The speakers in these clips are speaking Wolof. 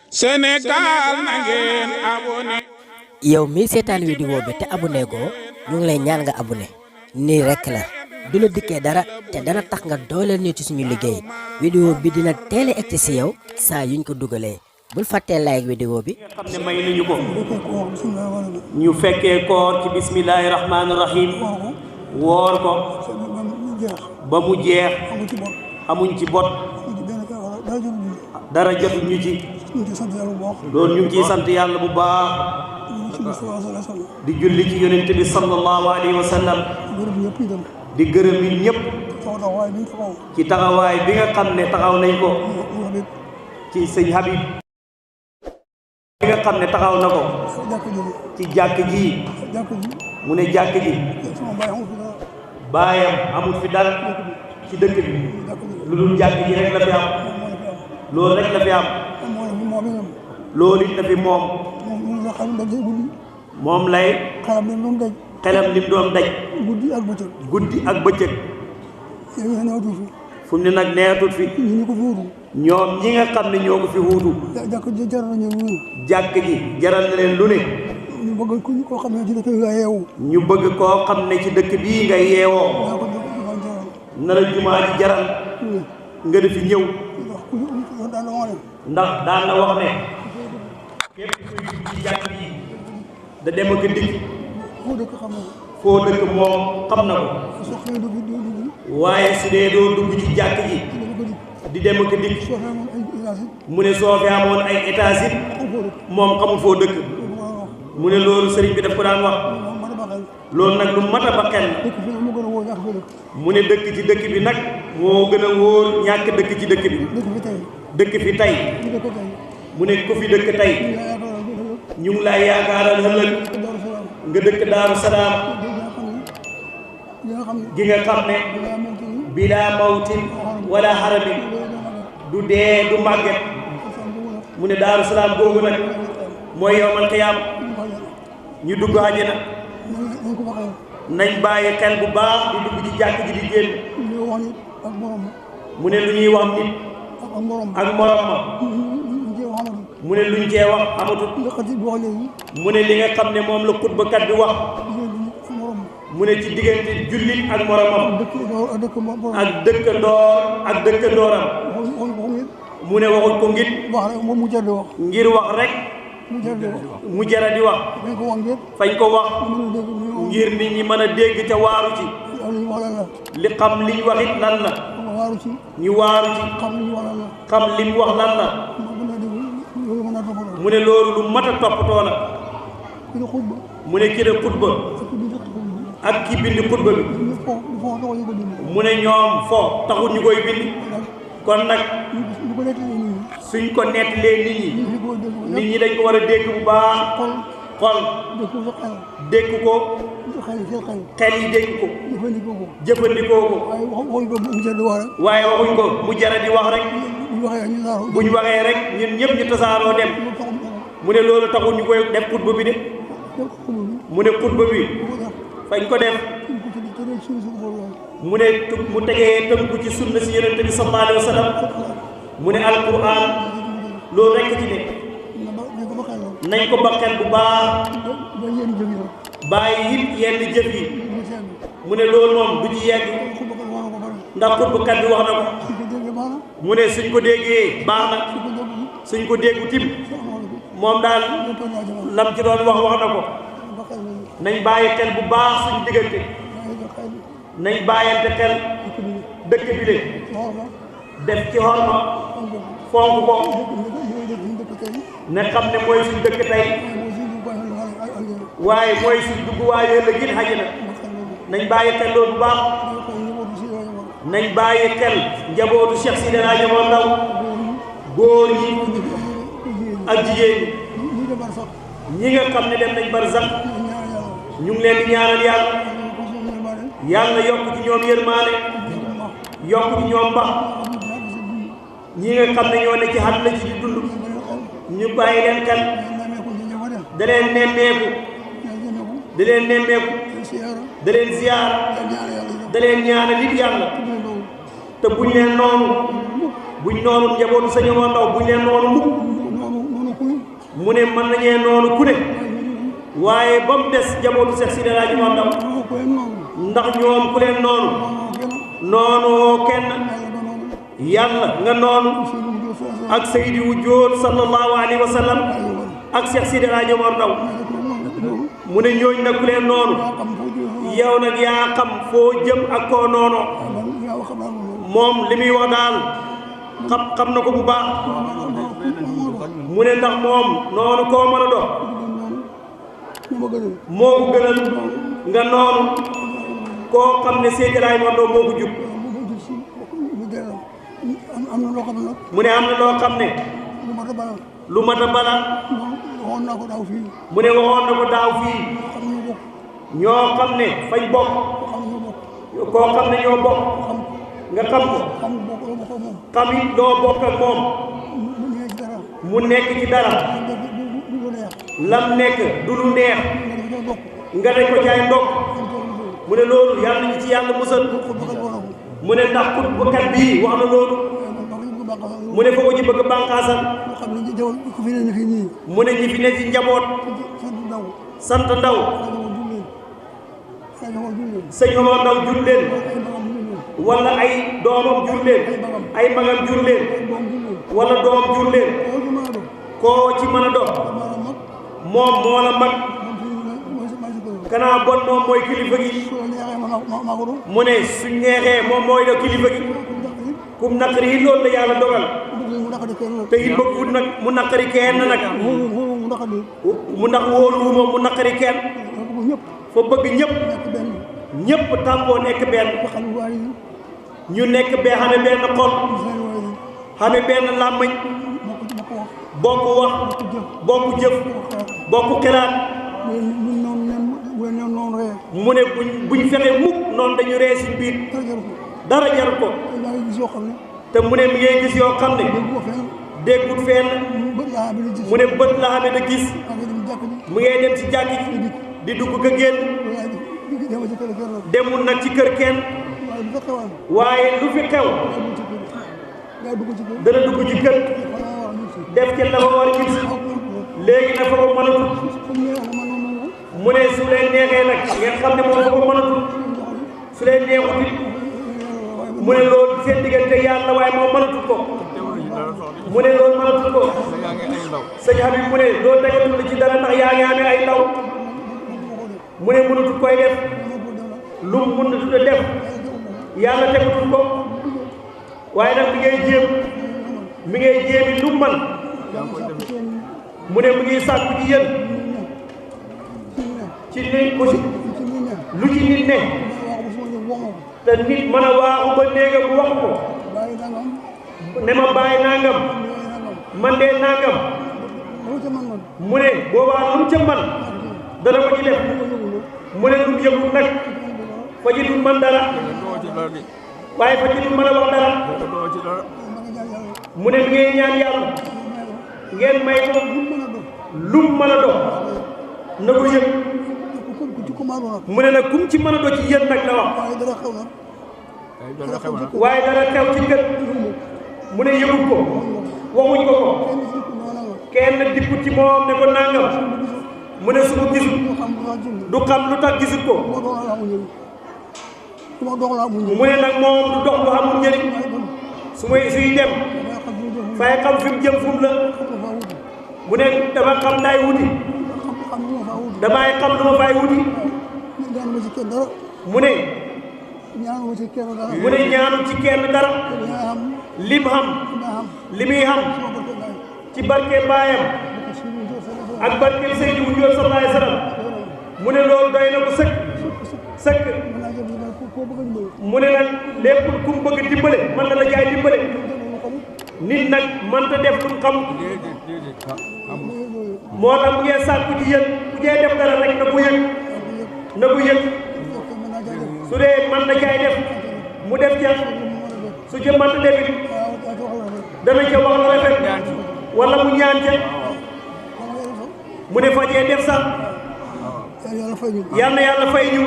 Sénégal na ngeen abonné. yow mii seetaan vidéo bi te abonné goo ñu ngi lay ñaan nga abonné nii rekk la du la dikkee dara te dana tax nga dooleel ñu ci suñu liggéey vidéo bi dina teel a egg ci yow saa yuñ ko dugalee bul fàttee like vidéo bi. nga xam ne may nañu ko ñu fekkee koor ci bismillahi rahmaani rahim woor ko ba mu jeex amuñ ci bot dara jotul ñu ci loolu ñu ngi ciy sant yàlla bu baax di julli ci yonent bi sallallahu alayhi wa sallam di gërëm nit ñëpp ci taxawaay bi nga xam ne taxaw nañ ko ci sëñ Habib bi nga xam ne taxaw na ko ci jàkk ji mu ne jàkk ji baayam amul fi dara ci dëkk bi lu dul jàkk ji rek la fi am loolu rek la fi am loolu it la fi moom lay xelam lim doon daj guddi ak bëccëg fu mu ne nag neexatut fi ñoom ñi nga xam ne ñoo ko fi wuutu jàkk ji jaral na leen lu ne ñu bëgg koo xam ne ci dëkk bi nga yeewu ñu bëgg koo xam ne ci dëkk bii nga yeewoo na la jumaa ji jaral nga defi ñëw ndax daan na wax ne képp kuy ci jàkk ji da dem ak dikk foo dëkk moom xam na ko waaye su dee doo dugg ci jàkk ji di dem ak dikk mu ne soo fi amoon ay étage it moom xamul foo dëkk mu ne loolu sëriñ bi daf ko daan wax loolu nag lu mat a ba xel mu ne dëkk ci dëkk bi nag moo gën a wóor ñàkk dëkk ci dëkk bi dëkk fi tey mu ne ku fi dëkk tey ñu ngi lay yaakaaral ëllëg nga dëkk Daaru Salaam gi nga xam ne bilaa mawtin wala haramin du dee du màgget mu ne Daaru Salaam googu nag mooy yowmal qiyaam ñu dugg àjjana nañ bàyyi xel bu baax di dugg ci jàkk ji di génn mu ne lu ñuy wax nit ak morom ma mu ne luñ cee wax amatut mu ne li nga xam ne moom la xutbakat bi wax mu ne ci diggante jullit ak moromam ak dëkkandooram mu ne waxuñ ko ngir wax rek mu jara di wax fañ ko wax ngir nit ñi mën a dégg te waaru ci li xam liñ wax it lan la ñu waaru ci xam lim wax lan la mu ne loolu lu mat a toppatoo la mu ne ki de xutba ak ki bind xutba bi mu ne ñoom fo taxul ñu koy bind kon nag suñ ko nettalee nit ñi dañ ko war a dégg bu baax xol dégg ko xel yi dégg ko jëfandikoo ko waaye waxuñ ko mu jara di wax rek buñ waxee rek ñun ñëpp ñu tasaaroo dem mu ne loolu taxul ñu koy def xutba bi de mu ne xutba bi fañ ko def mu ne mu tegee tënku ci sunna si yonent bi sallallahu alayhi wa sallam mu ne alquran loolu rekk ci ne nañ ko bakkal bu baax bàyyi it yenn jëf yi mu ne loolu moom du ci yegg ndax xutbakat bi wax na ko mu ne suñ ko déggee baax na suñ ko déggu tim moom daal lam ci doon wax na ko nañ bàyyi xel bu baax suñu diggante nañ bàyyante xel dëkk bi de def ci xorma fonk ko ne xam ne mooy suñ dëkk tey waaye mooy suñ dugg waaye ëllëg it xaji na nañ bàyyi xel loolu bu baax nañ bàyyi xel njabootu Cheikh Sidi El Hadji Omar Ndaw góor ñi ak jigéen ñi nga xam ne dem nañ barzak ñu ngi leen di ñaanal yàlla yokk ci ñoom yërmaane yokk ci ñoom mbax ñi nga xam ne ñoo ne ci àdduna ci di dund ñu bàyyi leen xel da leen nemmeeku da leen ziyaar da leen ñaanal nit yàlla te buñ leen noonu njabootu Sëñ Omar Ndaw buñ leen noonu mukk mu ne mën nañee noonu ku ne waaye ba mu des jabootu Seex Sidi Alaaji Omar Ndaw ndax ñoom ku leen noonu noonu kenn yàlla nga noonu ak Seydi Wujood sallallahu alayhi wa sallam ak Seex Sidi Alaaji Omar Ndaw mu ne ñooñ nag ku leen noonu yow nag yaa xam foo jëm ak koo noonu moom li muy wax daal xam na ko bu baax mu ne ndax moom noonu koo mën a dox moo ko gënal nga noonu koo xam ne Seydi Alaaji Omar Ndaw moo ko jub mu ne am na loo xam ne lu mat a bala mu ne waxoon na ko daaw fii ñoo xam ne fañ bokk koo xam ne ñoo bokk nga xam ko xam it loo bokk ak moom mu nekk ci dara lam nekk du lu neex nga ne ko caay ndokk mu ne loolu yàlla nañu ci yàlla musal mu ne ndax xutbakat bii wax na loolu mu ne foo ko ci bëgg bànqaasal mu ne ñi fi ne ci njaboot sant Ndaw sëñ Omar Ndaw jur leen wala ay doomam jur leen ay magam jur leen wala doom jur leen koo ci mën a dox moom moo la mag kanaa bon moom mooy kilifa gi mu ne suñ neexee moom mooy la kilifa gi kum naqari yi loolu la yàlla dogal te it bëggut nag mu naqari kenn nag mu ndax wóoluwuma mu naqari kenn fa bëgg ñëpp tàmboo nekk benn ñu nekk bee xame benn xol xame benn làmmiñ bokk wax bokk jëf bokk xelaat mu ne buñ fexe mukk noonu dañu ree si biir dara jaru ko te mu ne mi ngay gis yoo xam ne déggut fenn mu ne bët la xame da gis mu ngay dem ci jàkk ji di dugg ka génn demul nag ci kër kenn waaye lu fi xew dana dugg ci kër def ci la ko war a gis léegi nag fa ko mënatul mu ne su leen neexee nag ngeen xam ne moom fa ko mënatul su leen neexut it mu ne loolu seen diggante yàlla waaye moom mënatul ko mu ne loolu mënatul ko sëñ Habib mu ne loolu tegatul la ci dara ndax yaa ngi amee ay ndaw mu ne mënatul koy def lu mu mënatul a def yàlla tegatul ko waaye nag mi ngay jéemi lu man mu ne mu ngi sàkku ci yéen ci nit ko lu ci nit ne te nit mën a waaxu ba néega bu wax ko ne ma bàyyi nangam man de nangam mu ne boobaa lu mu ca man dana ko ci def mu ne lu mu yëgul nag fa ji du man dara waaye fa ji du mën a wax dara mu ne mi ngay ñaan yàlla ngeen may ko lu mu mën a dox na ko yëg mu ne nag kum ci mën a dox ci yéen nag la wax waaye dara xew ci kër mu ne yëgul ko waxuñ ko ko kenn dikkut ci moom ne ko nangam mu ne su ko gisul du xam lu tax gisul ko mu ne nag moom du dox lu amul njëriñ suy dem fay xam fi mu jëm fu mu la mu ne dama xam daay wuti damay xam lu ma fay wuti mu ne ñaanu ci kenn dara lim xam li muy xam ci barke baayam ak barke Seydi Wujood sallallahu alayhi wa sallam mu ne loolu doy na ko sëkk mu ne nag lépp ku mu bëgg dimbale mën na la jaay dimbale nit nag mënta def lu mu xam moo tax mu ngee sàkku ci yéen ku jee def dara rek na ko yëg su dee mën na jaay def mu def ca su ca mën na defit dana ca wax la rafet wala mu ñaan ca mu ne fa jee def sax yal na yàlla fay ñu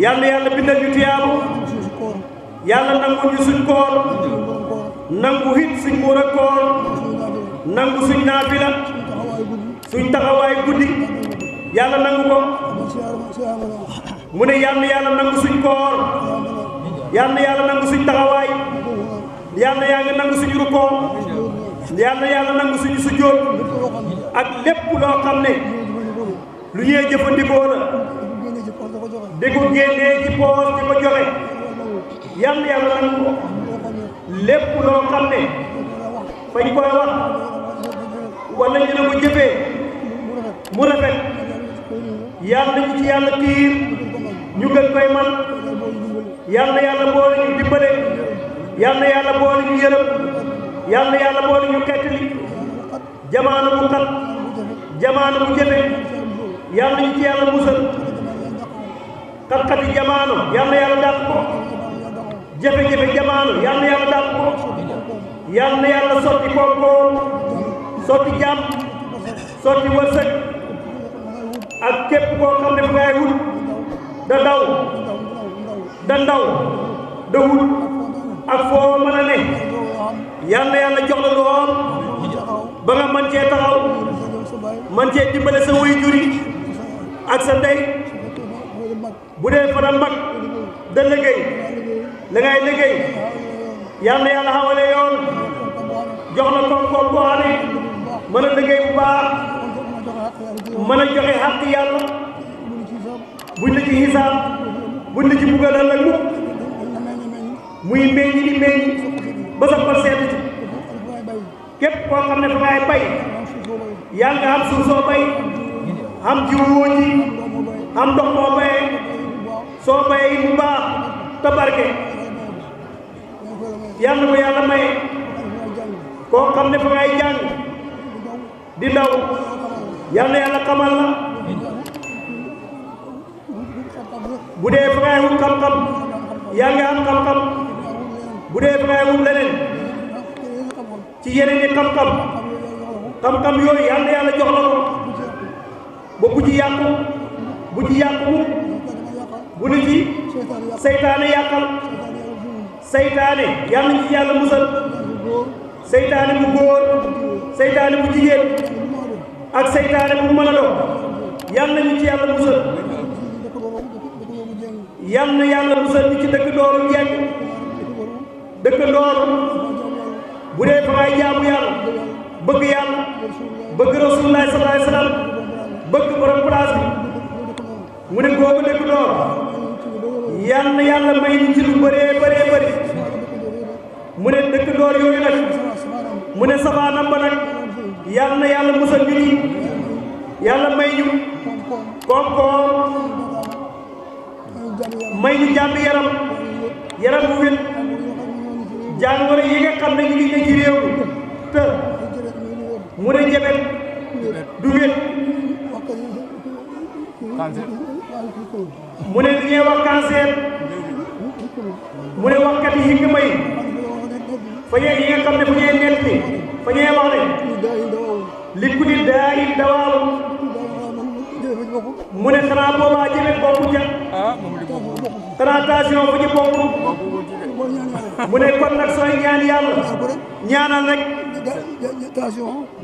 yal na yàlla bindal ñu tiyaabu yàlla nangu ñu suñ koor nangu hit suñ muur ak koor nangu suñ naafila suñ taxawaay guddi yàlla nangu ko mu ne yàlla nangu suñ koor yàlla nangu suñ taxawaay yàlla nangu suñ rukkoo yàlla nangu suñu sujjóot ak lépp loo xam ne lu ñuy jëfandikoo la di ko génnee ci poos di ko joxe yàlla nangu ko lépp loo xam ne fañ koy wax wala ñu ne ko jëfee mu rafet yàlla ñu ci yàlla tiir ñu gën koy man yàlla boole ñu dimbale yàlla boole ñu yërëm yàlla boole ñu xettali jamaano bu xat jamaano bu jëfe yàlla ñu ci yàlla musal xat-xati jamaano yàlla dàq ko jafe-jafe jamaano yàlla dàq ko yàlla sotti koom-koom sotti jàmm sotti wërsëg ak képp koo xam ne fu ngay wut da ndaw da wut ak foo mën a ne yàlla jox la lool ba nga mën cee taxaw mën cee dimbale sa waajur yi ak sa ndey bu dee fa da mag da liggéey la ngay liggéey yàlla xawale yoon jox la koom-koom boo xam ne mën a liggéey bu baax mën a joxe xàq yàlla buñ la ci xisaab buñ la ci buggal ëllëg mukk muy meññi di meññi ba sa xol seet ci képp koo xam ne fa ngay bay yaa nga am suuf soo bay am jiwu woo ji am ndox moo bayee soo bayee mu baax te barke yàlla ko yàlla maye koo xam ne fa ngay jàng di ndaw yàlla xamal la bu dee fa ngay wut xam-xam yaa ngi am xam-xam bu dee fa ngay wut leneen ci yeneen i xam-xam yooyu yàlla jox la ko ba bu ci yàqu bu ni ci seytaane yàqal seytaane yàlla ñu ci yàlla musal seytaane bu góor seytaane bu jigéen ak seytaane bu mën a doon yàlla ñu ci yàlla musal yàlla musal ñu ci dëkk dooru jeng dëkk ndooru bu dee fa ngay jaamu yàlla bëgg rasulullah sallallahu alayhi wasallam bëgg borom place bi mu ne googu dëkk door yàlla may ñu ci lu bëree bëri mu ne dëkk door yooyu nag mu ne safaanam ba nag yàlla musal ñu ci yàlla may ñu koom-koom may ñu jàmm yaram bu wét jàngoro yi nga xam ne ñu ngi ne ci réew mi te mu ne jabet du wét mu ne li ñuy wax cancer mu ne waxkat yi hikma yi fa ñee yi nga xam ne fa ñee nett ni fa ñee wax ne li ku di daa it dawaaw mu ne xanaa boobaa jabet bokku ca xanaa tension fa ñu bokku mu ne kon nag sooy ñaan yàlla ñaanal rek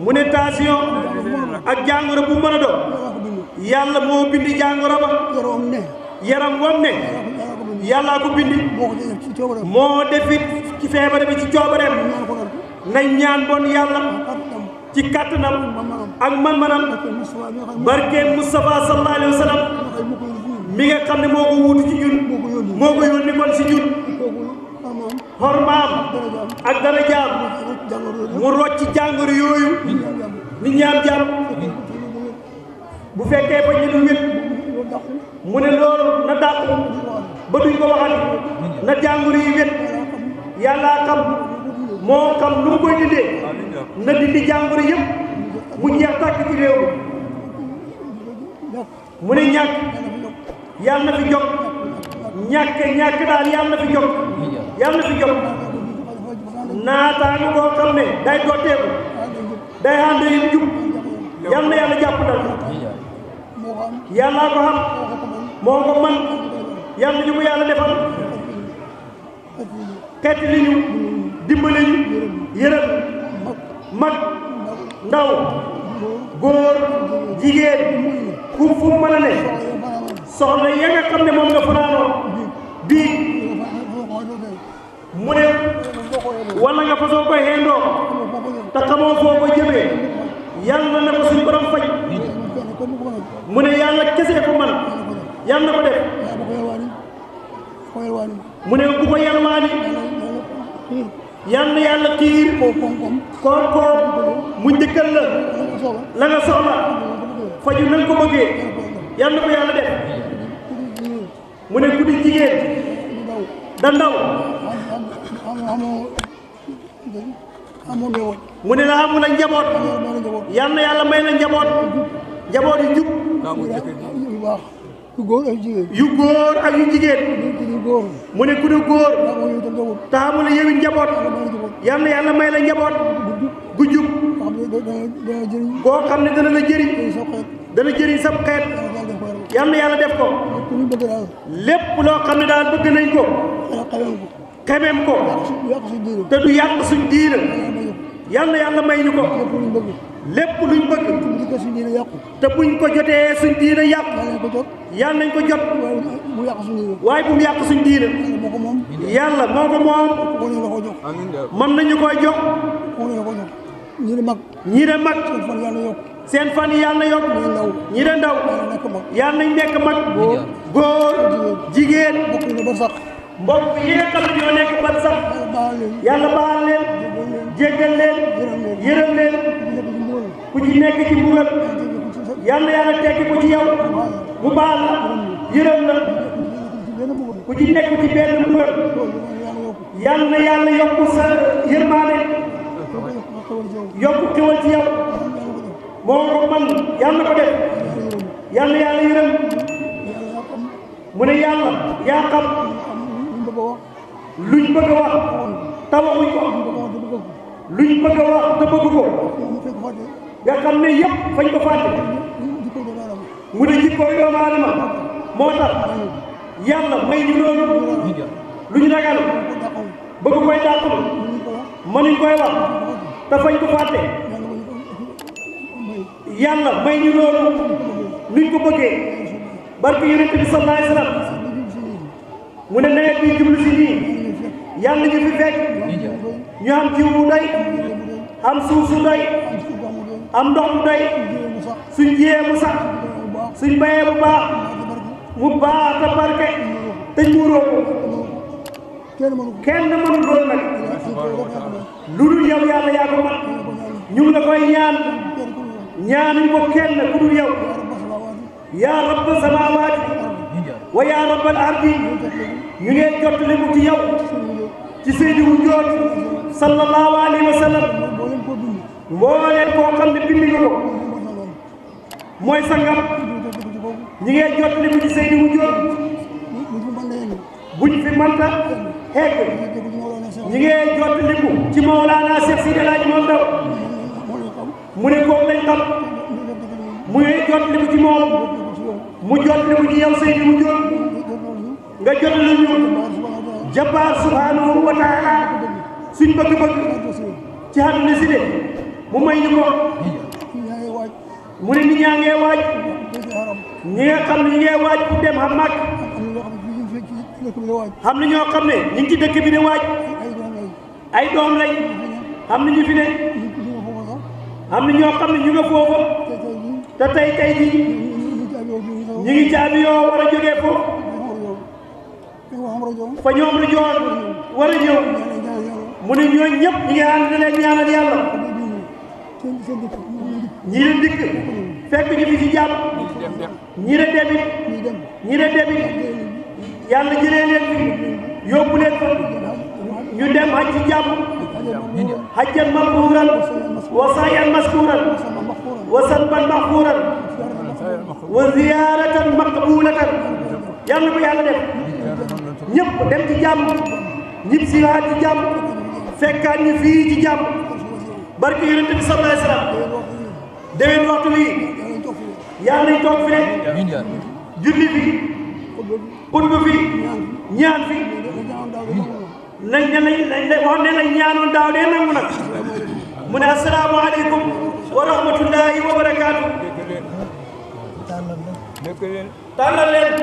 mu ne tension ak jàngoro bu mën a doon yàlla moo bindi jàngoro ba yaram wam ne yàllaa ko bindi moo defit ci feebar bi ci coobareem nañ ñaan bon yàlla ci kàttanam ak man-manam barke Mustafa sallallahu alayhi wa sallam mi nga xam ne moo ko wuutu ci ñun moo ko yónni kon si ñun xormaam ak darajaam mu rocc jàngoro yooyu nit ñaam jàmm bu fekkee fa ñu du wét mu ne loolu na dàqu ba duñ ko waxati na jàngoro yi wét yàllaa xam moo xam lu mu koy dindee na dindi jàngoro yëpp mu jeex tàkk ci réew mu ne ñàkk yàlla na fi jóg ñàkk daal yàlla na fi jóg naataangu boo xam ne day dooteeku day ànd yi jub yàlla na yàlla jàpp dal yàllaa ko xam moo ko man yàlla ñu ko yàlla defal xeet li ñu dimbale ñu yërëm mag ndaw góor jigéen ku fu mën a ne soxla ya nga xam ne moom nga fanaanoo bii mu ne wala nga fasoo koy xeendoo te xamoo foo ko jëmee yàlla na ko suñu borom faj mu ne yàlla kese ko man yàlla na ko def mu ne bu ko yalwaani yàlla yàlla xiir koom-koom mu njëkkal la nga soxla faju na nga ko bëggee yàlla na ko yàlla def mu ne ku di jigéen da ndaw mu ne la amul ak njaboot yàlla na yàlla may la njaboot yu jub yu góor ak yu jigéen mu ne ku di góor te amul yewin njaboot yàlla na yàlla may la njaboot gu jub koo xam ne dana la jëriñ sab xeet yàlla na yàlla def ko lépp loo xam ne daal bëgg nañ ko xemem ko te du yàq suñ diina yàlla na yàlla may ñu ko lépp luñ bëgg te buñ ko jotee suñ diina yàq yàlla nañ ko jot waaye bu mu yàq suñ diina yàlla moo ko moom mën nañu koy jox ñii de mag seen fan yi yàlla na yokk ñii de ndaw yàlla nañ nekk mag góor jigéen mbokk yi nga xam ne ñoo nekk ban sax yàlla baal leen jéggal leen yërëm leen ku ci nekk ci mbugal yàlla yàlla tekki ko ci yow mu baal la yërëm la ku ci nekk ci benn mbugal yàlla na yàlla yokk sa yërmaane yokk xewal ci yow moo ko man yàlla na ko def yàlla yàlla yërëm mu ne yàlla yaa xam luñ bëgg a wax te waxuñ ko luñ bëgg a wax te bëgg ko nga xam ne yëpp fañ ko fàtte mu ne jikkooy doomu aadama moo tax yàlla may ñu loolu luñ ragal bëgg koy dàqul mënuñ koy wax te fañ ko fàtte yàlla may ñu loolu nuñ ko bëggee barke yonent bi sallallahu alayhi wa sallam mu ne nawet bi jublu si nii yàlla ñu fi fekk ñu am jiw bu doy am suuf su doy am ndox bu doy suñ jiyee mu sax suñ bayee bu baax mu baax te barke te ñuuroo ko kenn mënul loolu nag lu dul yow yàlla yaa ko man ñu ngi la koy ñaanuñ ko kenn ku dul yow yaa rabb samaawaati wa yaa rabbal ardi ñu ngi jottali ko ci yow ci Seydi Wujjoot sallallahu alayhi wa sallam mbooleen koo xam ne bind nga ko mooy sangam ñu ngi jottali ko ci Seydi Wujjoot buñ fi mënta xeeg ñu ngi jottali ko ci Mawlaana Cheikh Sidi El Hadji Malick Ndao mu ne kooku lañ xam mu ngi jottali ko ci moom mu jottali ko ci yow Seydi Wujjoot nga jottali ñu Jabbaar subhanahu wa taala suñ bëgg-bëgg ci àdduna si de mu may ñu ko mu ne nit ñaa ngee waaj ñi nga xam ne ñi ngee waaj pour dem xam Makka xam na ñoo xam ne ñu ngi ci dëkk bi di waaj ay doom lañ xam na ñu fi ne xam na ñoo xam ne ñu nga foofa te tey jii ñu ngi ci avion war a jógee foofu fa ñoom la joon war a ñëw mu ne ñooñu ñëpp ñi ngi ànd na leen ñaanal yàlla ñi leen dikk fekk ñu fi ci jàmm ñi de debit yàlla jëlee leen fi yóbbu leen fa ñu dem haj ci jàmm hajjan mabruuran wa sa'yan maskuuran wa sanban maxfuuran wa ziyaaratan maqbuulatan yàlla ko yàlla def ñëpp dem ci jàmm ñib si waat ci jàmm fekkaat ñu fii ci jàmm barke yonent bi sallallahu alayhi wa sallam déwén waxtu wi yàlla nañ toog fi rek julli fi xutba fi ñaan fi lañ wax ne lañ ñaanoon daaw dee nangu nag mu ne assalaamu aleykum wa rahmatullahi wa dëkk leen tànnal leen